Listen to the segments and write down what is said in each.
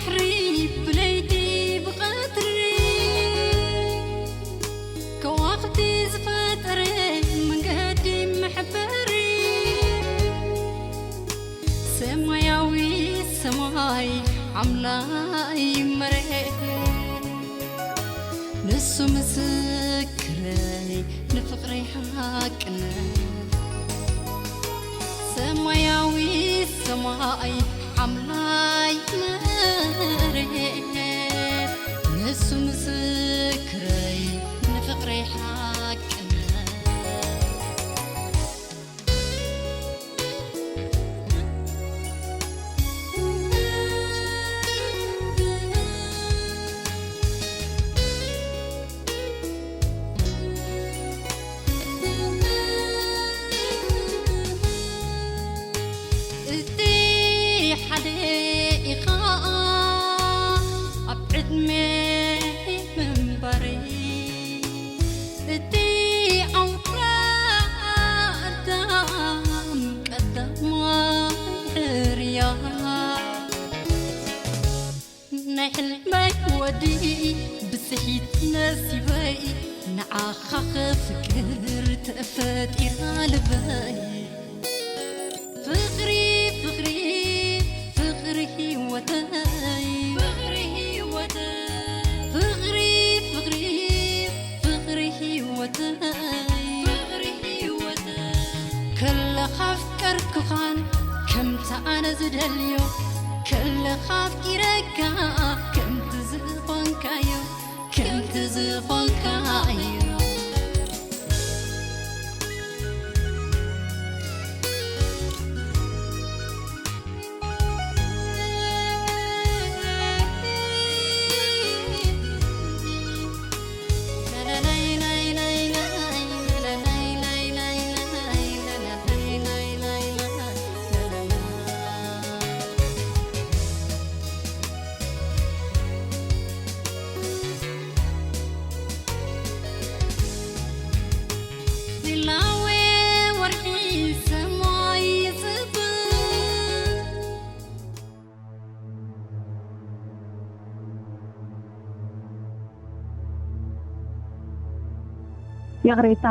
ባሕሪ ብለይቲ ብቐትሪ ከዋኽብቲ ዝፈጠረ መንገዲ መሕበሪ ሰማያዊ ሰማይ ኣምላኽ መሬት ንሱ ምስክረይ ንፍቕረይ ሓቅነት ሰማያዊ ሰማይ ኣምላኽ መሬት ንሱ ምስክረይ ንፍቕረይ ሓቅነት እቲ ሓደ ኢኻ ኣብ ዕድመ ምንባረይ እቲ ኣውራ ኣዳም ቀዳማይ ሕርያ ናይ ሕልመይ ወዲ ብፅሒት ነሲበይ ንዓኻ ከፍቅር ተፈጢራ ልበይ ፍቕሪ ፍቕሪ ፍቕሪ ህይወተይ ፍቕሪ ህይወተይ ፍቕሪ ፍቕሪ ፍቕሪ ህይወተይ ፍቕሪ ህይወተይ ከለኻ ኣፍቀርኩኻን ከምቲ ኣነ ዝደልዮ ከለኻ ኣፍቂረካ ከምቲ ዝኾንካዮ ከምቲ ዝኾንካዮ ይቕሬታ።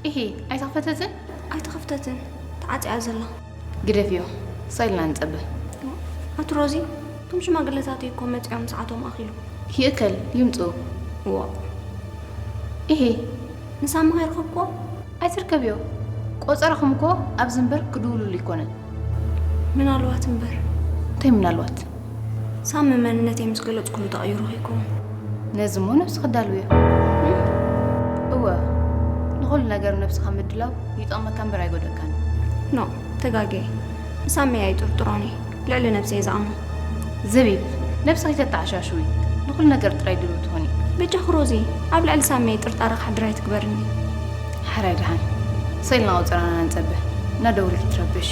ኢሂ ኣይተኸፈተትን? ኣይተኸፍተትን፣ ተዓጽያ ዘላ። ግደፍዮ፣ ሳይልና ንጸበ። ኣቲ ሮዚ፣ እቶም ሽማግለታት እኮ መጺኦም ሰዓቶም ኣኺሉ። ይእከል፣ ይምጽኡ። ዋእ፣ ኢሂ ንሳሚ ከይረኸብክዎ? ኣይትርከብዮ። ቆጸራኹም እኮ ኣብዚ እምበር ክድውሉሉ ኣይኮነን። ምናልባት እምበር። እንታይ ምናልባት? ሳሚ መንነተይ ምስ ገለጽኩሉ ተቐይሩ ከይከውን። ነዚ እሞ ነብስኺ ኣዳልውዮ። እወ፣ ንኹሉ ነገር ነብስኻ ምድላው ይጠቕመካ እምበር ኣይጎድኣካን። ኖእ፣ ተጋግየ። ንሳሚ ኣይጥርጥሮን እየ። ልዕሊ ነብሰይ ዝኣምኖ። ዘቢብ፣ ነብስኺ ኣይተተዓሻሽዊ። ንኹሉ ነገር ጥራይ ድልው ትኹኒ። በጃኺ ሮዚ፣ ኣብ ልዕሊ ሳሚ ጥርጣረ ክሓድር ኣይትግበርኒ። ሕራይ ደሓን። ሰኢልና ቆጸራና ንጸበ። እናደወልኪ ትረብሽ።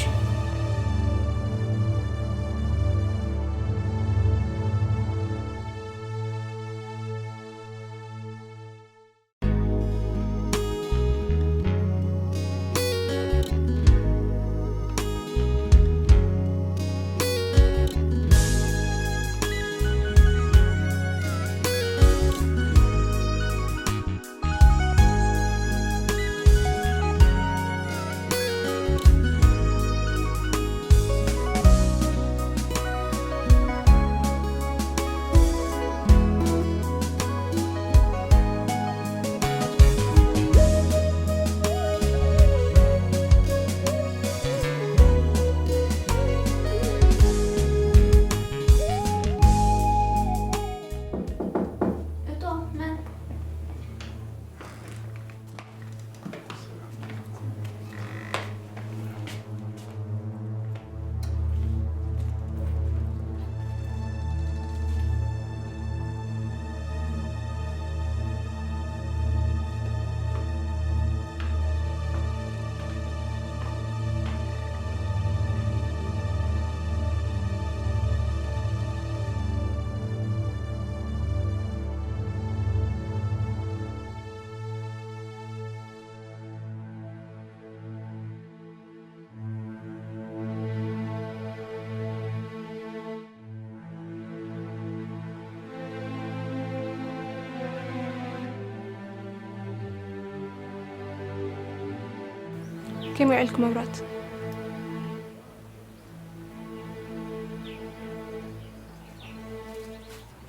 ከመይ ውዒልኪ መብራት?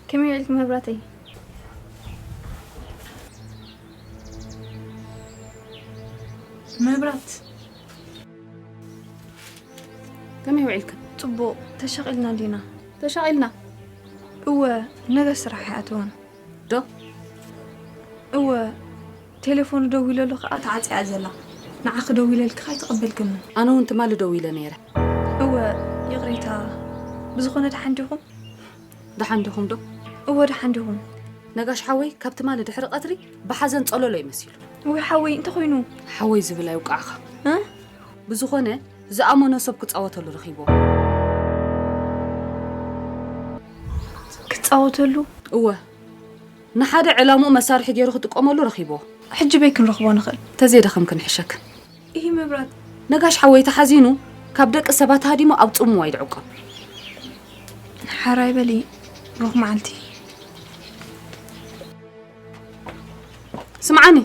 ከመይ ውዒልኪ መብራተይ? መብራት። ከመይ ውዒልክን? ጽቡቕ፣ ተሻቒልና እንዲና። ተሻቒልና? እወ፣ ነገ ስራሕ ኣይኣተወን። ዶ? እወ፣ ቴሌፎኑ ደዊለሉ ከኣ ተዓጽያ ዘላ። ንዓኺ ደዊለልኪ ከኣ ኣይተቐበልክንን። ኣነ እውን ትማሊ ደዊለ ነይረ። እወ፣ ይቕሬታ። ብዝኾነ ደሓን ዲኹም? ደሓን ዲኹም ዶ? እወ፣ ደሓን ዲኹም? ነጋሽ ሓወይ፣ ካብ ትማሊ ድሕሪ ቀትሪ ብሓዘን ጸለሎ እዩ መሲሉ። ወይ ሓወይ፣ እንታይ ኮይኑ? ሓወይ ዝብል ኣይውቃዕኻ። እ? ብዝኾነ፣ ዝኣመኖ ሰብ ክጻወተሉ ረኺብዎ። ክጻወተሉ? እወ። ንሓደ ዕላምኡ መሳርሒ ገይሩ ክጥቀመሉ ረኺብዎ። ሕጂ በይ ክንረኽቦ ንኽእል? ተዘይደኸምክን ይሕሸክን። ይህ መብራት። ነጋሽ ሓወይ ተሓዚኑ፣ ካብ ደቂ ሰባት ሃዲሙ ኣብ ጽምዋ ይድዕቆም። ሓራይ በሊ፣ ሩኽ መዓልቲ። ስምዓኒ።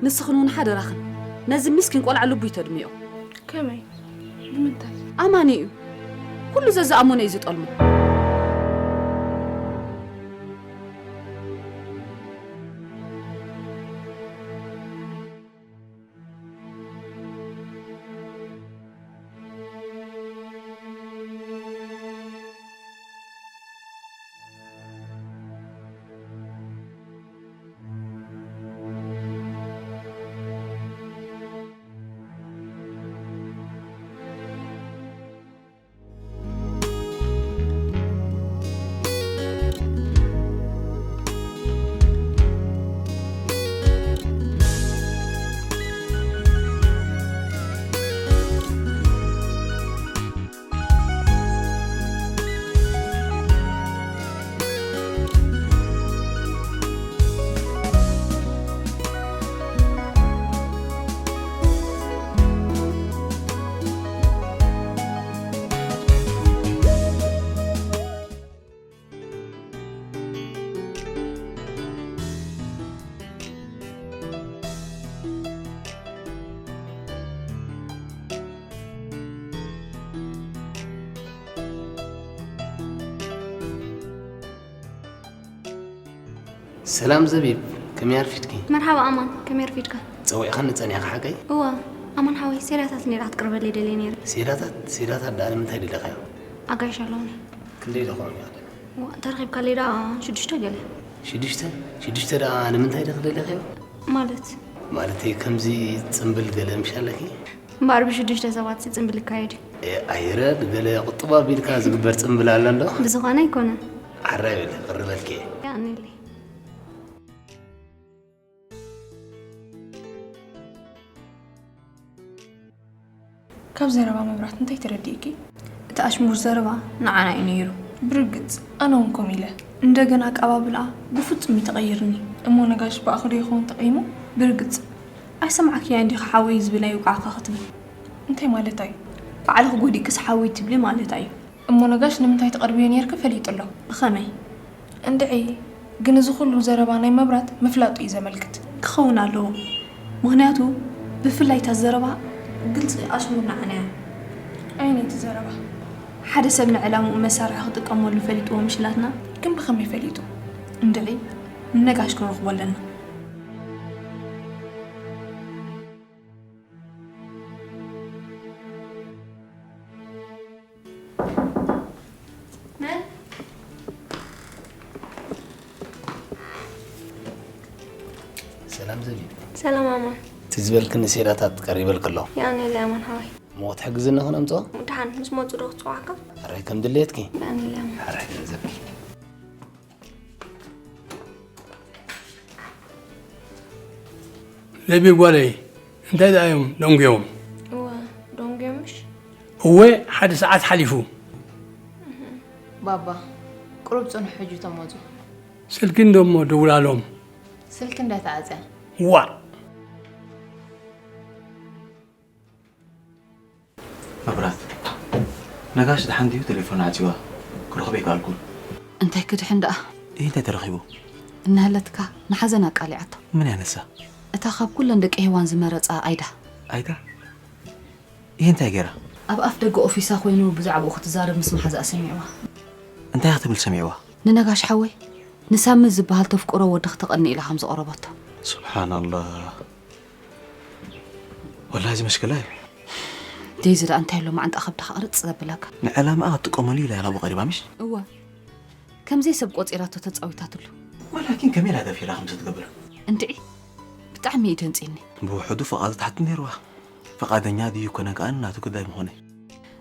ንስኽን እውን ሓደራኽን፣ ነዚ ምስኪን ቆልዓ ልቡ ይተድምዮ። ከመይ? ብምንታይ? ኣማኒ እዩ። ኩሉ ዘዝኣመኖ እዩ ዝጠልሞ። ሰላም ዘቢብ፣ ከመይ ኣርፊድኪ? መርሓባ ኣማን፣ ከመይ ኣርፊድካ? ጸዊዕካኒ ጸኒሕካ ሓቀይ? እወ፣ ኣማን ሓወይ፣ ሴዳታት ነይራ ክትቅርበለይ ደልየ ነይረ። ሴዳታት? ሴዳታት ደኣ ንምንታይ ደሊኻዮ? ኣጋይሽ ኣለውኒ። ክንደይ ደኾም ይኽእል? ዋ፣ ተረኺብካለይ ደኣ ሽዱሽተ ገለ። ሽዱሽተ? ሽዱሽተ ደኣ ንምንታይ ደ ክደሊኽዮ? ማለት? ማለተይ ከምዚ ጽምብል ገለ ምሽ ኣለኪ? እምበኣር ብሽዱሽተ ሰባት ጽምብል ይካየድ እዩ። ኤ፣ ኣይረድ ገለ ቁጥብ ኣቢልካ ዝግበር ጽምብል ኣሎ እንዶ? ብዝኾነ ኣይኮነን። ሓራይ በሊ፣ ቅርበልኪ እየ። የቐንየለይ። ካብ ዘረባ መብራት እንታይ ተረዲእኪ? እቲ ኣሽሙር ዘረባ ንዓና እዩ ነይሩ። ብርግጽ፣ ኣነ እውን ከምኡ ኢለ። እንደገና ኣቀባብልኣ ብፍጹም እዩ ተቐይርኒ። እሞ ነጋሽ ብኣኺ ዶ ይኸውን ተቐይሙ? ብርግጽ፣ ኣይሰማዕክያን ዲኺ ሓወይ ዝብል ኣይውቃዕካ ክትብል? እንታይ ማለታ እዩ? ባዕልኺ ጎዲእክስ ሓወይ ትብሊ ማለታ እዩ። እሞ ነጋሽ ንምንታይ ትቐርብዮ ነይርኪ ፈሊጡ ኣሎ። ብኸመይ? እንድዒ፣ ግን እዚ ኩሉ ዘረባ ናይ መብራት ምፍላጡ እዩ ዘመልክት። ክኸውን ኣለዎ። ምኽንያቱ፣ ብፍላይ እታ ዘረባ ግልጺ ኣሽሙር ንዓና እያ። ኣየነይቲ ዘረባ? ሓደ ሰብ ንዕላምኡ መሳርሒ ክጥቀመሉ ፈሊጥዎ ምሽላትና። ግን ብኸመይ ፈሊጡ? እንድዒ፣ ንነጋሽ ክንረኽቦ ኣለና። መን? ሰላም ዘቢብ። ሰላም ኣማን። እቲ ዝበልክኒ ሴዳታት ቀሪበልኪ ኣለኹ። የቐንየለይ ኣማን ሓወይ። እሞ ክትሕግዝኒ ክነምጽኦ? ደሓን ምስ መጹ ዶ ክጽውዓካ? ሕራይ ከም ድሌትኪ። የቐንየለይ ኣማን። ሕራይ ገንዘብ። ዘቢብ ጓለይ፣ እንታይ ደኣ እዮም ደንጉዮም? እወ፣ ደንጉዮም ምሽ? እወ፣ ሓደ ሰዓት ሓሊፉ። ባባ፣ ቁሩብ ጽንሑ ሕጂ ተመጹ። ስልኪ እንዶ እሞ ደውላሎም። ስልኪ እንዳተዓጽያ። ዋእ! መብራት፣ ነጋሽ ደሓን ድዩ? ቴሌፎን ዓጺዋ፣ ክረኽቦ ኣይከኣልኩን። እንታይ ክድሕን ደኣ? ይህ እንታይ ተረኺቡ? እናሃለትካ ንሓዘን ኣቃሊዓቶ። ምን ያነሳ? እታ ካብ ኩለን ደቂ ሄዋን ዝመረጻ ኣይዳ። ኣይዳ? ይህ እንታይ ገይራ? ኣብ ኣፍ ደገ ኦፊሳ ኮይኑ ብዛዕባኡ ክትዛረብ ምስ መሓዛኣ ሰሚዕዋ። እንታይ ክትብል ሰሚዕዋ? ንነጋሽ ሓወይ ንሳሚ ዝበሃል ተፍቅሮ ወዲ ክተቐኒ ኢላ ከም ዝቐረበቶ። ስብሓናላህ። ወላሂ እዚ መሽክላ እዩ። ደይዚ ደኣ እንታይ ኣሎ ማዓንጣ ከብድኻ ቅርጽ ዘብለካ? ንዕላማኣ ክትጥቀመሉ ኢላ እያ ናብኡ ቀሪባ ምሽ? እወ። ከምዘይ ሰብ ቆጺራቶ ተጻዊታትሉ። ወላኪን ከመይ ኢላ ደፊራ ከምዚ ትገብር? እንድዒ ብጣዕሚ እዩ ደንጺኒ። ብውሕዱ ፍቓዱ ትሓትት ነይርዋ። ፍቓደኛ ድዩ ኣይኮነን ከኣ ናቱ ጉዳይ ምኾነ።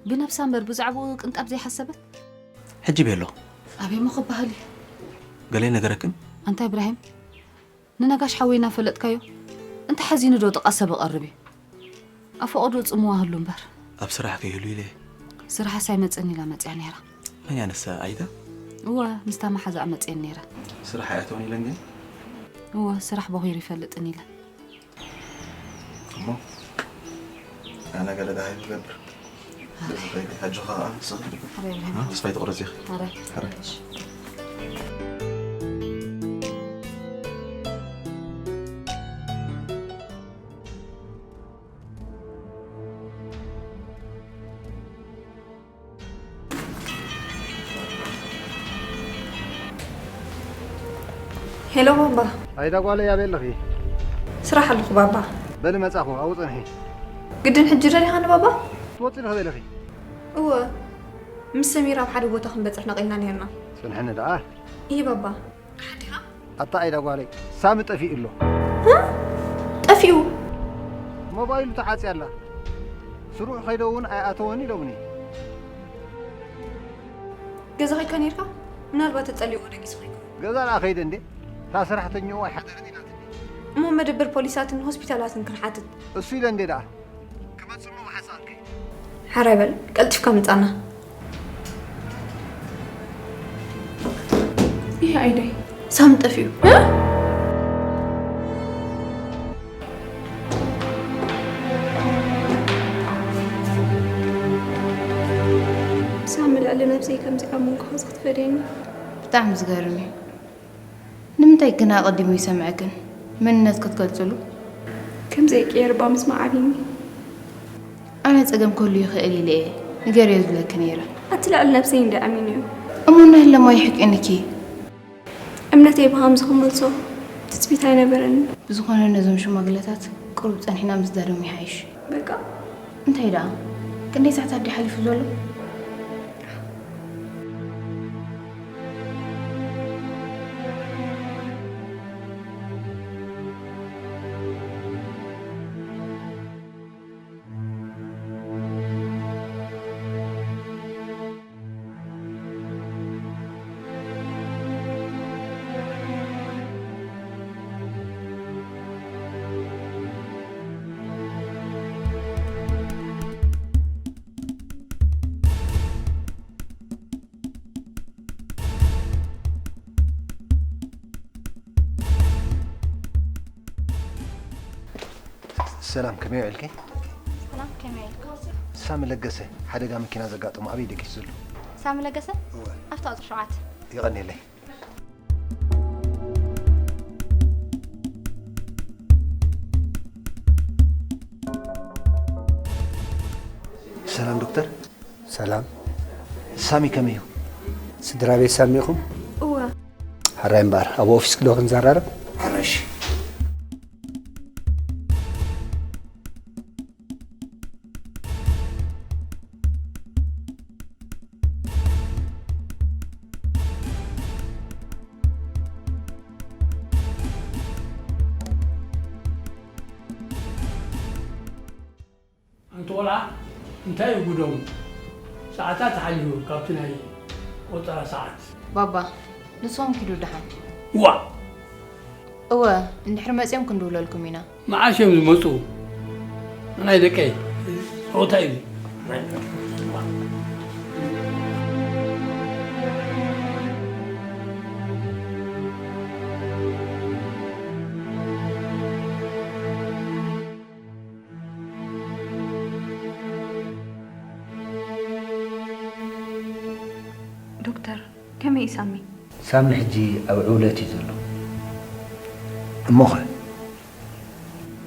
ብነብሳ እምበር ብዛዕባኡ ቅንጣብ ዘይሓሰበት። ሕጂ ቤሎ። ኣበይ እሞ ክበሃል እዩ? ገለ ነገረክን? ኣንታ ኢብራሂም፣ ንነጋሽ ሓወይ እናፈለጥካዮ እንታይ ሓዚኑ ዶ ጥቓ ሰብ እቐርብ እዩ? ኣብ ፈቐዶ ጽምዋ ህሉ እምበር። ኣብ ስራሕ ከይህሉ ኢለ። ስራሕስ ኣይመጽእን ኢላ መጽያ ነይራ። መን ያነሳ ኣይዳ? እወ፣ ምስታ መሓዛኣ መጽየን ነይረ። ስራሕ ኣይኣተወን ኢለን ግን? እወ፣ ስራሕ በኺሩ ይፈልጥን ኢለ። እሞ ኣነ ገለ ደሃይ ክገብር። እዚ ኸይዲ ሕጂ ኸኣ ንስኺ። ኣረ፣ የብልህን። እ? ተስፋ ኣይትቑረጺ ኢኺ። ኣረ። ኣረ። እሺ። ሄሎ ባባ። ኣይዳ ጓለይ፣ ኣበይ ኣለኺ? ስራሕ ኣለኹ ባባ። በሊ መጻኹ፣ ኣብኡ ጽንሒ። ግድን ሕጂ ደሊኻኒ ባባ? ትወጺ ዶ በለኺ? እወ፣ ምስ ሰሚራ ኣብ ሓደ ቦታ ክንበጽሕ ነቒልና ነይርና። ጽንሕኒ ደኣ። እየ ባባ። ደሓን ዲኻ? ኣታ ኣይዳ ጓለይ፣ ሳሚ ጠፊኡ ኣሎ። እ? ጠፊኡ? ሞባይሉ ተዓጽያ ኣላ። ስሩዕ ከይደ እውን ኣይኣተወን ኢሎምኒ። ገዛ ኸይድካ ነይርካ? ምናልባት ተጸሊእዎ ደጊሱ ኸይከውን። ገዛ ደኣ ከይደ እንዴ? እታ ሰራሕተኛኡ ኣይሓደረን ኢላትኒ። እሞ መደበር ፖሊሳትን ሆስፒታላትን ክንሓትት። እሱ ኢለ እንዴ ደኣ? ክመጽእ እሞ ብሓጻር ከይደ። ሓራይ በል፣ ቀልጢፍካ ምጻና። ይሄ ኣይደይ። ሳሚ ጠፊኡ። እ? ሳሚ ልዕሊ ነብሰይ ከምዚ ኣብ መንጎ ኸዚ ክትፈድየኒ። ብጣዕሚ ዝገርም እዩ። ንምንታይ ግን ኣቐዲሙ ይሰምዐክን? መንነት ክትገልጽሉ? ከም ዘይቅየር እባ ምስማዕ ዓቢኒ። ኣነ ጸገም ክህሉ ይኽእል ኢለ እየ ንገርዮ ዝብለኪ ነይረ። ኣቲ ልዕሊ ነብሰይ እንደ ኣሚኑ እዩ። እሞ ናይ ለማይ ሕቂንኪ? እምነተይ ብኸምዚ ክመልሶ ትጽቢት ኣይነበረንን። ብዝኾነ ነዞም ሽማግለታት ቁሩብ ጸኒሕና ምስዳዶም ይሓይሽ። በቃ። እንታይ ደኣ? ክንደይ ሰዓታት ድዩ ሓሊፉ ዘሎ? ሰላም፣ ከመይ ውዒልኪ? ሰላም፣ ከመይ ውዒልካ? ሳሚ ለገሰ ሓደጋ መኪና ዘጋጠሞ ኣበይ ደቂሱ ዘሎ? ሳሚ ለገሰ? እወ። ኣብታ ቁጽሪ ሸውዓተ። የቐንየለይ። ሰላም ዶክተር። ሰላም። ሳሚ ከመይ እዩ? ስድራ ቤት ሳሚ ኢኹም? እወ። ሕራይ እምበኣር፣ ኣብ ኦፊስኪ ዶ ክንዘራረብ? ሕራይ፣ እሺ። ኣንቲ ቆልዓ፣ እንታይ እዩ ጉዶም? ሰዓታት ሓሊፉ ካብቲ ናይ ቆጸራ ሰዓት። ባባ፣ ንስኹም ኪዱ ደሓን። ዋእ! እወ፣ እንድሕር መጺኦም ክንድውለልኩም ኢና። መዓስ እዮም ዝመጹ? ናይ ደቀይ ጸወታ እዩ። ዶክተር፣ ከመይ እዩ ሳሚ? ሳሚ ሕጂ ኣብ ዕውለት እዩ ዘሎ። እሞኸ?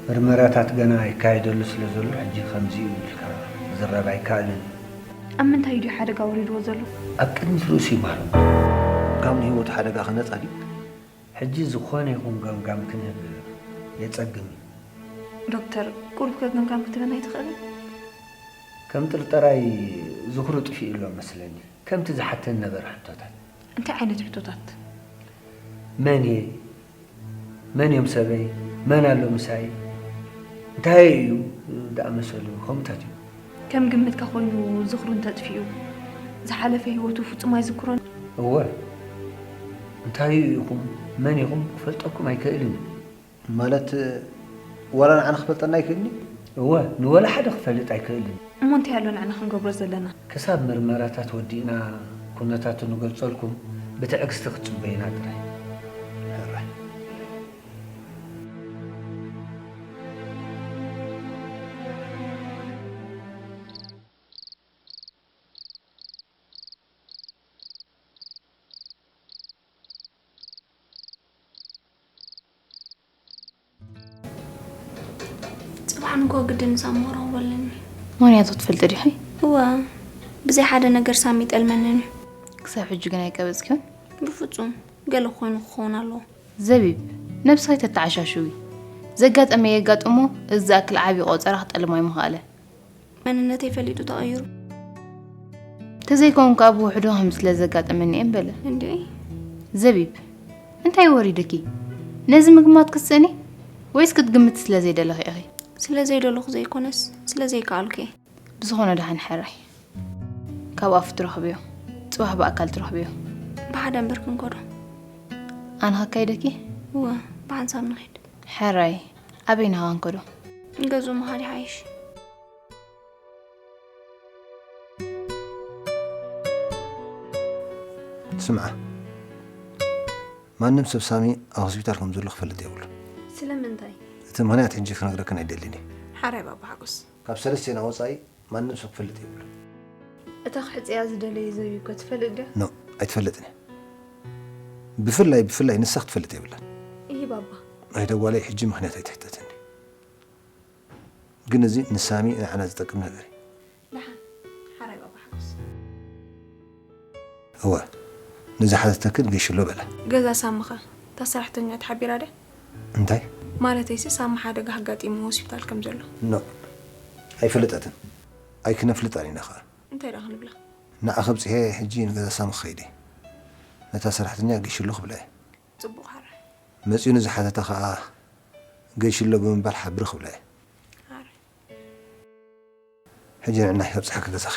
ምርመራታት ገና ይካየደሉ ስለ ዘሎ ሕጂ ከምዚ እዩ ኢልካ ክዝረብ ኣይከኣልን እዩ። ኣብ ምንታይ ድዩ ሓደጋ ወሪድዎ ዘሎ? ኣብ ቅድሚት ርእሱ ይማሮ። ካብ ንህይወቱ ሓደጋ ክነጻ ድዩ? ሕጂ ዝኾነ ይኹን ገምጋም ክንህብ የጸግም እዩ። ዶክተር፣ ቁሩብ ከ ገምጋም ክትበና ኣይትኽእልን? ከም ጥርጠራይ ዝኽሩ ጥፊኡ ኣሎ መስለኒ። ከምቲ ዝሓተኒ ነበረ ሕቶታት። እንታይ ዓይነት ሕቶታት? መን እየ? መን እዮም ሰበይ? መን ኣሎ ምሳይ? እንታይ እዩ ዝኣመሰሉ ከምኡታት እዩ። ከም ግምትካ ኮይኑ ዝኽሩ እንተጥፊኡ ዝሓለፈ ህይወቱ ፍጹም ኣይዝክሮን። እወ እንታይ ኢኹም መን ኢኹም ክፈልጠኩም ኣይክእልን እዩ። ማለት ዋላ ንዓና ክፈልጠና ኣይክእልን እዩ። እወ ንወላ ሓደ ክፈልጥ ኣይክእልን እዩ። እሞ እንታይ ኣሎ ንዕና ክንገብሮ ዘለና? ክሳብ ምርመራታት ወዲእና ኩነታቱ ንገልጸልኩም ብትዕግስቲ ክትጽበዩና ጥራይ። ሕራይ። ጽባሕ ንግሆ ግድን ሳሚ ክረኽቦ ኣለኒ። ምኽንያቱ ትፈልጢ ዲኺ? እወ፣ ብዘይ ሓደ ነገር ሳሚ ይጠልመኒ እዩ። ክሳብ ሕጂ ግን ኣይቀበጽክዮን? ብፍጹም። ገለ ኮይኑ ክኸውን ኣለዎ። ዘቢብ፣ ነብስኺ ተተዓሻሽዊ። ዘጋጠመ የጋጥሞ፣ እዚ ዝኣክል ዓቢ ቆጸራ ክጠልም ኣይምኽኣለ። መንነተይ ፈሊጡ ተቐይሩ። ተዘይኮንኩ ኣብ ውሕዱ ከም ስለ ዘጋጠመኒ እየ በለ። እንዴ ዘቢብ፣ እንታይ ወሪድኪ? ነዚ ምግማት ክትስእኒ ወይስ ክትግምቲ ስለ ዘይደለኺ ኢኺ? ስለ ዘይደለኹ ዘይኮነስ ስለ ዘይከኣልኩ እየ። ብዝኾነ ደሓን ሕራይ። ካብ ኣፉ ትረኽብዮ፣ ጽባሕ ብኣካል ትረኽብዮ። ብሓደ እምበር ክንከዶ። ኣነ ከካይደኪ? እወ፣ ብሓንሳብ ንኸይድ። ሕራይ፣ ኣበይ ንሃ ክንከዶ? ገዝኡ ምኻድ ይሓይሽ። ስምዓ፣ ማንም ሰብ ሳሚ ኣብ ሆስፒታል ከም ዘሎ ክፈልጥ የብሉን። ስለምንታይ? እቲ ምኽንያት ሕጂ ክነግረክን ኣይደልን እየ። ሓራይ ባባ ሓጎስ። ካብ ሰለስቴና ወጻኢ ማንም ሰብ ክፈልጥ የብሉን። እታ ክሕጽያ ዝደለየ ዘቢብከ ትፈልጥ ድያ? ኖእ፣ ኣይትፈልጥን እያ። ብፍላይ ብፍላይ ንሳ ክትፈልጥ የብላን። እሂ ባባ። ኣይተ ጓለይ ሕጂ ምኽንያት ኣይትሕተትኒ። ግን እዚ ንሳሚ ንዓና ዝጠቅም ነገር እዩ። ደሓን። ሓራይ ባባ ሓጎስ። እወ፣ ንዝሓተተክን ገይሽሎ በላ። ገዛ ሳምኸ እታ ሰራሕተኛ ተሓቢራ ድያ? እንታይ? ማለተይሲ ሳሚ ሓደጋ ኣጋጢምዎ ሆስፒታል ከም ዘሎ። ኖእ፣ ኣይፈለጠትን። ኣይክነፍልጣን ኢና ኸኣ። እንታይ ደኣ ክንብላ? ንዓኺ ኣብጺሐ ሕጂ ንገዛ ሳሚ ክኸይድ እየ። ነታ ሰራሕተኛ ገይሽሎ ክብላ እየ። ጽቡቕ ሓራይ። መጺኡ ንዝሓተታ ኸኣ ገይሽሎ ብምባል ሓብሪ ክብላ እየ። ሓራይ። ሕጂ ንዕናይ ከብጽሓኪ ገዛኺ።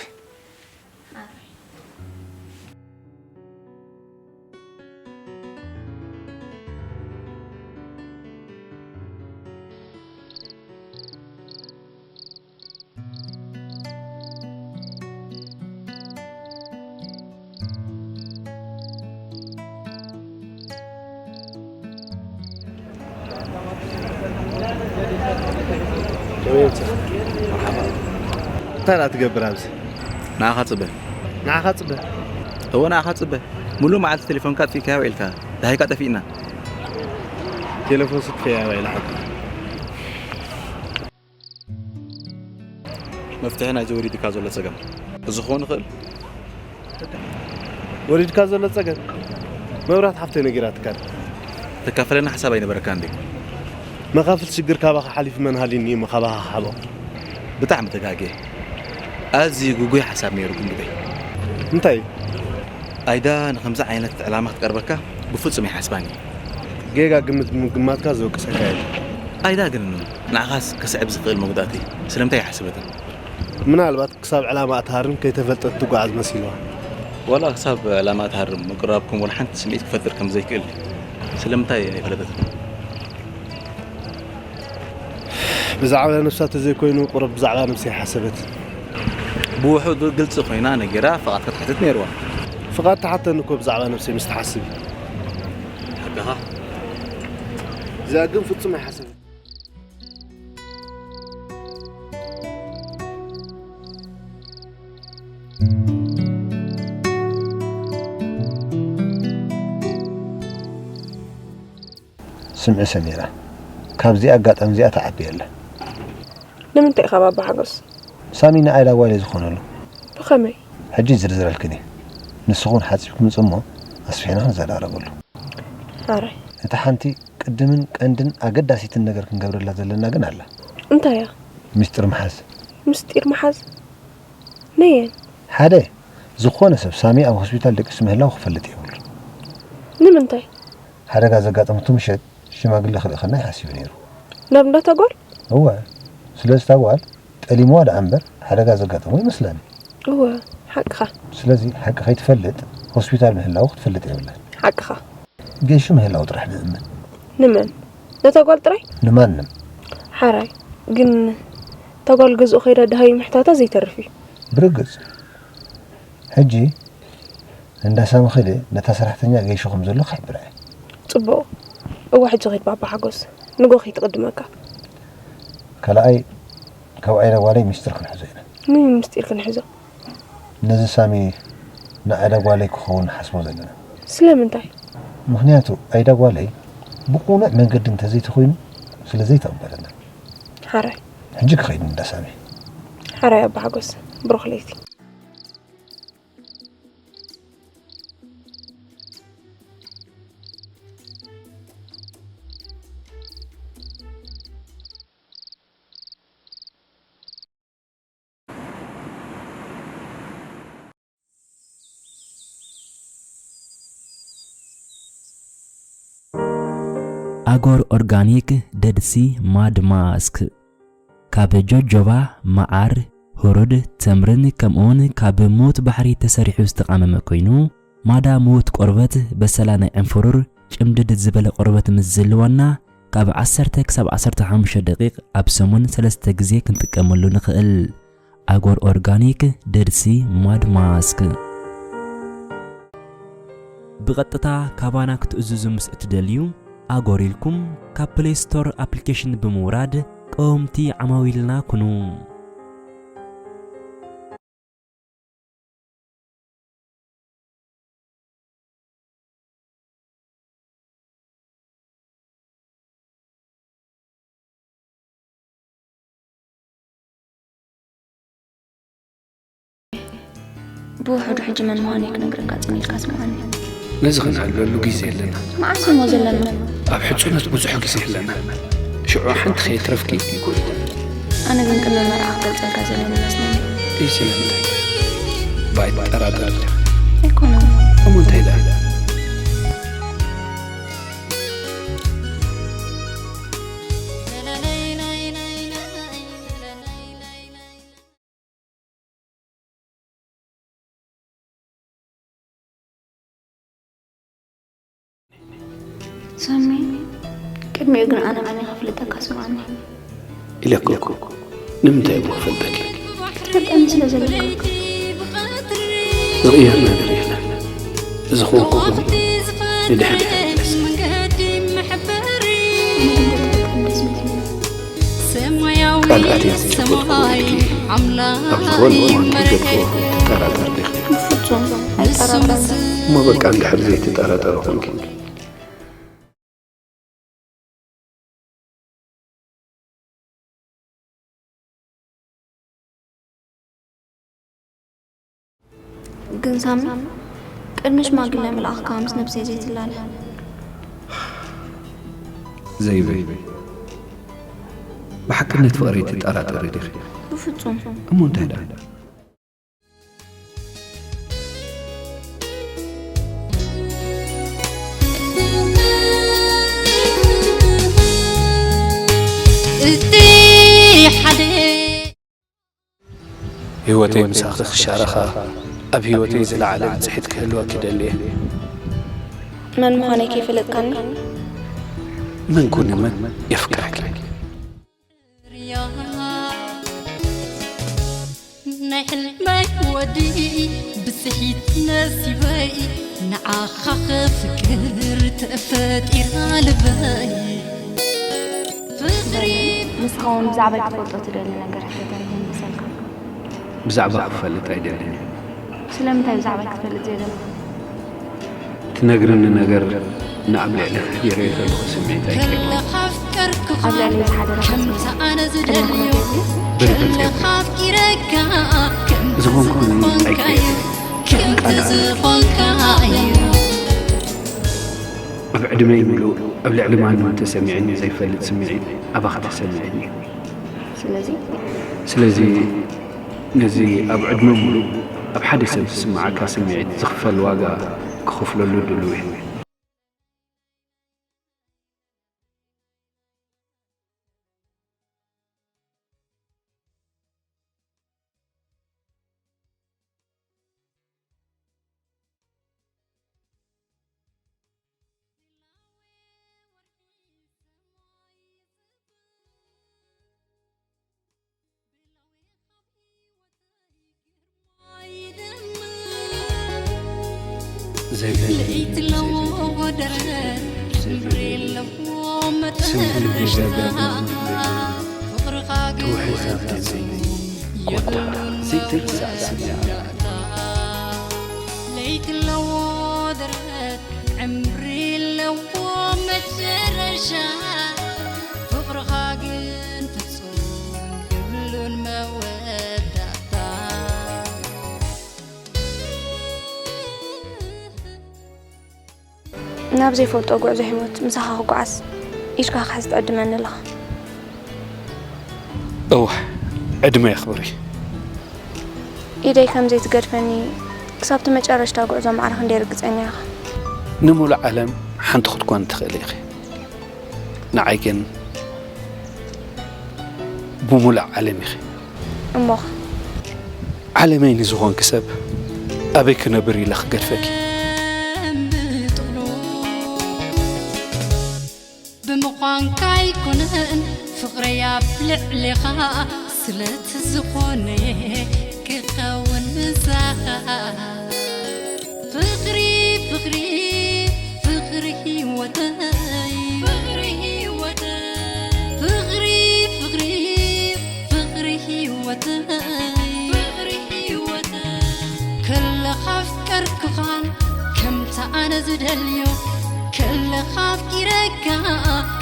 እንታይ ደኣ ትገብር ኣብዚ? ንዓኻ ጽበ። ንዓኻ ጽበ? እወ ንዓኻ ጽበ። ሙሉእ መዓልቲ ቴሌፎንካ ኣጥፊእካያ ውዒልካ። ደሃይካ ጠፊእና። ቴሌፎን ስጥፈያ ኢላ ሓቂ። መፍትሒ ናይዚ ወሪድካ ዘሎ ጸገም እዚ ክኸውን ይኽእል። ወሪድካ ዘሎ ጸገም መብራት ሓፍተይ ነጊራትካ ድያ? ተካፈለና ሓሳብ ኣይነበረካን ድዩ? መኻፍል ሽግር ካባኻ ሓሊፉ መን ሃልዩኒ እሞ ካባኻ ክሓብኦ? ብጣዕሚ ተጋግየ። ኣዝዩ ግጉይ ሓሳብ ነይሩ ጉንድበይ። እንታይ እዩ? ኣይዳ ንኸምዚ ዓይነት ዕላማ ክትቀርበካ ብፍጹም ኣይሓስባን እየ። ጌጋ ግምት ብምግማትካ ዝወቅሰካ የለን። ኣይዳ ግን ንዓኻስ ከስዕብ ዝኽእል መጉዳእቲ ስለምንታይ ኣይሓሰበትን? ምናልባት ክሳብ ዕላማኣ ትሃርም ከይተፈልጠት ትጓዓዝ መሲልዋ። ዋላ ክሳብ ዕላማኣ ትሃርም ምቅርራብኩም ዋላ ሓንቲ ስምዒት ክፈጥር ከም ዘይክእል ስለምንታይ ኣይፈለጠትን? ብዛዕባ ነብሳ ተዘይኮይኑ ቁሩብ ብዛዕባ ነብሰይ ሓሰበት። ብውሑዱ ግልጺ ኮይና ነጊራ ፍቓድ ክትሓትት ነይርዋ። ፍቓድ ትሓተኒ እኮ ብዛዕባ ነብሰይ ምስ ትሓስብ እዩ። ሓቅኻ። እዚኣ ግን ፍጹም ኣይሓሰበትን። ስምዒ ሰሚራ፣ ካብዚኣ ኣጋጣሚ እዚኣ ትዓቢ ኣላ። ንምንታይ ኢኻ ባባ ሓጎስ? ሳሚ ንኣይዳ ጓለይ ዝኾነሉ። ብኸመይ? ሕጂ ዝርዝረልክን እየ። ንስኹን ሓጺብኩም ጽሞ ኣስፊሕና ክንዘራረበሉ። ኣረ። እታ ሓንቲ ቅድምን ቀንድን ኣገዳሲትን ነገር ክንገብረላ ዘለና ግን ኣላ። እንታይ እያ? ሚስጥር ምሓዝ። ምስጢር ምሓዝ? ነየን? ሓደ፣ ዝኾነ ሰብ ሳሚ ኣብ ሆስፒታል ደቂሱ ምህላው ክፈልጥ የብሉን። ንምንታይ? ሓደጋ ዘጋጠመቱ ምሸት ሽማግለ ክልእኸና ይሓሲቡ ነይሩ። ናብ እንዳታ ጓል? እወ፣ ስለዚ እታ ጓል ጠሊምዋ ደኣ እምበር ሓደጋ ዘጋጠሞ ይመስለኒ። እወ፣ ሓቅኻ። ስለዚ ሓቂ ከይትፈልጥ ሆስፒታል ምህላው ክትፈልጥ የብላን። ሓቅኻ። ጌሹ ምህላው ጥራሕ ንእመን። ንመን? ነታ ጓል ጥራይ? ንማንም። ሓራይ፣ ግን እታ ጓል ገዝኡ ከይዳ ደሃዩ ምሕታታ ዘይተርፍ እዩ። ብርግጽ። ሕጂ እንዳ ሳሚ ኸይደ ነታ ሰራሕተኛ ጌሹ ከም ዘሎ ክሕብራ እየ። ጽቡቕ። እዋ ሕጂ ኸይድ ባባ ሓጎስ። ንጎ ከይትቕድመካ። ካልኣይ፣ ካብ ኣይዳ ጓለይ ሚስጥር ክንሕዞ ኢና። ምን ምስጢር ክንሕዞ? ነዚ ሳሚ ንኣይዳ ጓለይ ክኸውን ንሓስቦ ዘለና። ስለምንታይ? ምኽንያቱ ኣይዳ ጓለይ ብቑኑዕ መንገዲ እንተዘይተኾይኑ ስለ ዘይተቐበለና። ሓራይ። ሕጂ ክኸይድ እንዳ ሳሚ። ሓራይ ኣባ ሓጎስ፣ ብሩኽ ለይቲ። ኣጎር ኦርጋኒክ ደድሲ ማድ ማስክ ካብ ጆጆባ፣ መዓር፣ ህሩድ፣ ተምርን ከምኡውን ካብ ምዉት ባሕሪ ተሰሪሑ ዝተቓመመ ኮይኑ፣ ማዳ ምዉት ቆርበት፣ በሰላ ናይ ዕንፍሩር፣ ጭምድድ ዝበለ ቆርበት ምስ ዝህልወና፣ ካብ ዓሰርተ ክሳብ ዓሰርተ ሓሙሽተ ደቂቕ ኣብ ሰሙን ሰለስተ ግዜ ክንጥቀመሉ ንኽእል። ኣጎር ኦርጋኒክ ደድሲ ማድ ማስክ። ብቐጥታ ካባና ክትእዝዙ ምስ እትደልዩ፣ ኣጎር ኢልኩም ካብ ፕሌይ ስቶር ኣፕሊኬሽን ብምውራድ ቀወምቲ ዓማዊልና ኩኑ። ብውሕዱ ሕጂ መን ምዃነይ ክነግረካ ጽን ኢልካ ስምዓኒ። ነዚ ክንዕልለሉ ግዜ የለና። መዓስ እሞ ዘለና? ኣብ ሕጹነት ብዙሕ ግዜ የለና። ሽዑ ሓንቲ ከየትረፍኪ ይጎይታ። ኣነ ግን ቅድሚ መርዓ ክገልጸልካ ዘለኒ ይመስለኒ። እይ ስለምንታይ? ባይ ጠራጠር። ኣይኮነን። እሞ እንታይ ደኣ? ሳሚ፣ ቅድሚኡ ግን ኣነ መን እየ ክፍልጠካ ስምዓኒ። ኢለኩ እኮ፣ ንምንታይ እሞ ክፈልጠኪ? ክትፈልጠኒ ስለ ዘለካ እኮ። ዝቕየር ነገር የለን። እዚ ክወንኩ ግን ንድሕሪት ኣይምለስን። ቃል ኣትያ ዝጨበጥኩ ኢድኪ ኣብ ዝኾነ እዋን ክትገድፍዎ ትጠራጠር ዲኺ? ብፍጹም ኣይጠራጠርን። እሞ በቃ እንድሕር ዘይትጠራጠሪ ኮንኪ። ግን ሳሚ፣ ቅድሚ ሽማግለ ምልኣኽካ ምስ ነብሰይ ዘይትላለ። ዘይበይ፣ ብሓቅነት ፍቕረይ ትጠራጠሪ ዲኺ? ብፍጹም። እሞ እንታይ ደኣ? እቲ ሓደ ህይወተይ ምሳኺ ክሻረኻ፣ ኣብ ህይወተይ ዝለዓለ ብጽሒት ክህልወኪ ደልየ። መን ምዃነይ ከይፈለጥካኒ? መን ኩኒ መን የፍቅረኪ? ናይ ሕልመይ ወዲ ብጽሒት ነሲበይ ንዓኻ ክፍቅር ተፈጢራ ልበይ። ፍቕሪ ንስኻ እውን ብዛዕባይ ክትፈልጦ ትደሊ ነገር ሕተተኒ ይመሰልካ? ብዛዕባ ክፈልጥ ኣይደልን። ስለምንታይ ብዛዕባይ ክትፈልጥ ዘይደለኻ? ትነግርኒ ነገር ንኣብ ልዕሊ ከቢረዮ ዘለኹ ስምዒት ኣይቀይሮ። ኣብ ልዕሊ ዝሓደረ ሓፂን ከምቲ ኣነ ዝደልዮ ብርግፅ የብሉ። ኣፍቂረካ ከምቲ ዝኾንኩ ዝኾንካዮ ኣይቀይሮ። ከምቲ ዝኾንካዮ ኣብ ዕድመይ ምሉእ ኣብ ልዕሊ ማንም ተሰሚዕኒ ዘይፈልጥ ስምዒት ኣባኻ ተሰሚዕኒ። ስለዚ ስለዚ ነዚ ኣብ ዕድመ ሙሉእ ኣብ ሓደ ሰብ ዝስምዓካ ስምዒት ዝኽፈል ዋጋ ክኸፍለሉ ድሉው እየ። ለይቲ ለዎ ደረት ስምሪ ለዎ መጠረሻ ፍቕርኻ ግን ተውሒዛ ኣብ ልበይ ኮታ ዘይትርሳዕ ስምያ ለይቲ ለዎ ደረት ዕምሪ ለዎ መጨረሻ ፍቕርኻ ግን ፍጹም የብሉን መወዳእታ። ናብ ዘይፈልጦ ጉዕዞ ህይወት ምሳኻ ክጓዓዝ ኢድካ ክሕዝ ትዕድመኒ ኣለኻ። እወ፣ ዕድመ የኽብሪ። ኢደይ ከም ዘይትገድፈኒ ክሳብቲ መጨረሽታ ጉዕዞ ማዕረ ክንደይ ርግጸኛ ኢኻ? ንሙሉእ ዓለም ሓንቲ ክትኮኒ ትኽእሊ ኢኺ። ንዓይ ግን ብሙሉእ ዓለም ኢኺ። እሞኸ? ዓለመይ ንዝኾንኪ ሰብ ኣበይ ክነብር ኢለ ክገድፈኪ? ብምዃንካ ኣይኮነን ፍቕረይ ኣብ ልዕሌኻ ስለቲ ዝኾነ ክኸውን ምሳኻ ፍቕሪ ፍቕሪ ፍቕሪ ህይወተይ ፍቕሪ ህይወተይ ፍቕሪ ፍቕሪ ፍቕሪ ህይወተይ ፍቕሪ ህይወተይ ከለኻ ኣፍቀርኩኻን ከምቲ ኣነ ዝደልዮ ከለኻ ኣፍቂረካ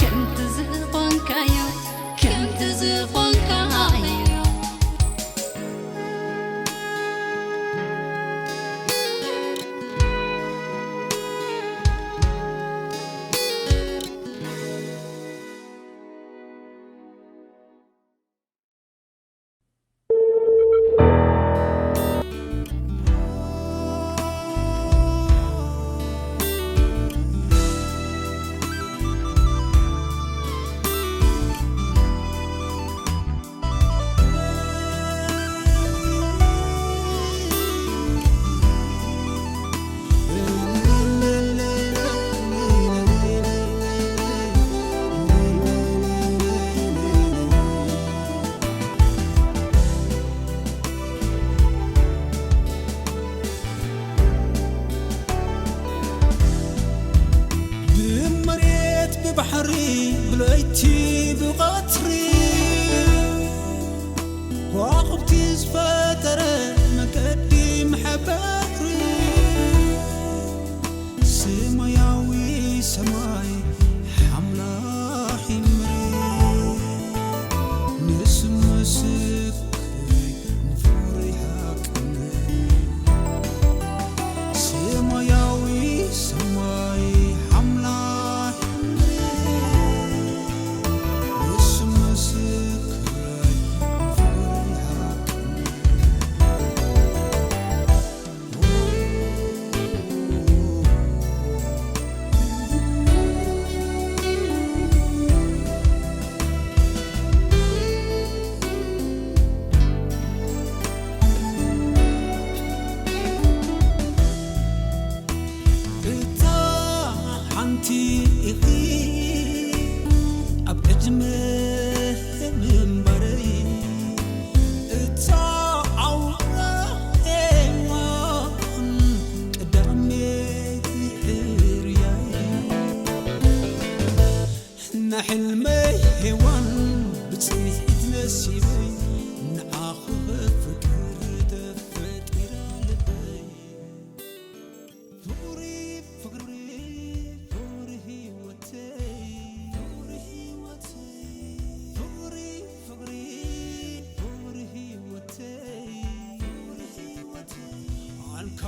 ከምቲ ዝኾንካዮ ከምቲ ዝኾንካዮ ብመሬት ብባሕሪ ብለይቲ ብቐትሪ ከዋኽብቲ ዝፈጠረ መገዲ መሐበሪ ሰማያዊ ሰማይ ሓምላኺ ምድሪ ንስምስክ ንፍቕሪ ሓቅነት ሰማያዊ ሰማይ ሓምላኽ ንስምስክ ንፍቕሪ ሓቅነት እታ ሓንቲ ኢኺ ኣብ ዕድመ ምንባረይ እታ ኣውራ ሄዋን ቀዳመይቲ ሕርያይ ናይ ሕልመይ ሄዋን ብጽኒት ነሲበይ ንዓኺ ከፍቅር ተፈጢራ ልበይ ፍቕሪ ፍቕሪ ፍቕሪ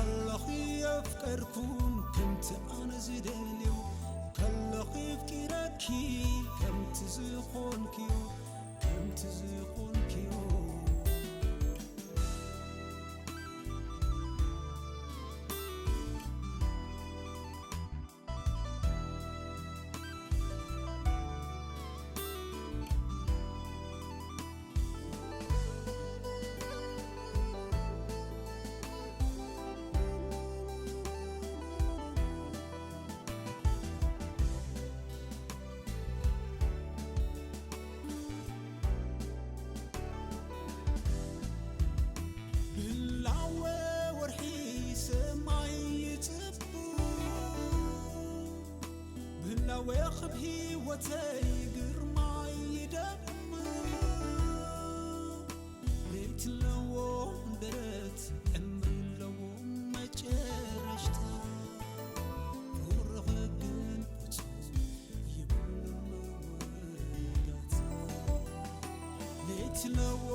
ከለኺ የፍቀርኩን ከምቲ ኣነ ዝደልዮ፣ ከለኺ የፍቂረኪ ከምቲ ዝኾንክዮ፣ ከምቲ ዝኾንክዮ። ብላወ ወርሒ ሰማይ ይጽቡ፣ ብላወ ክብ ህይወተይ ግርማይ ይደም። ለይቲ ኣለዎ ደረት፣ ዕምሪ ኣለዎ መጨረሽታ። ፍቕርኺ ግን ፍጹም የብሉን መወዳእታ። ለይቲ ኣለዎ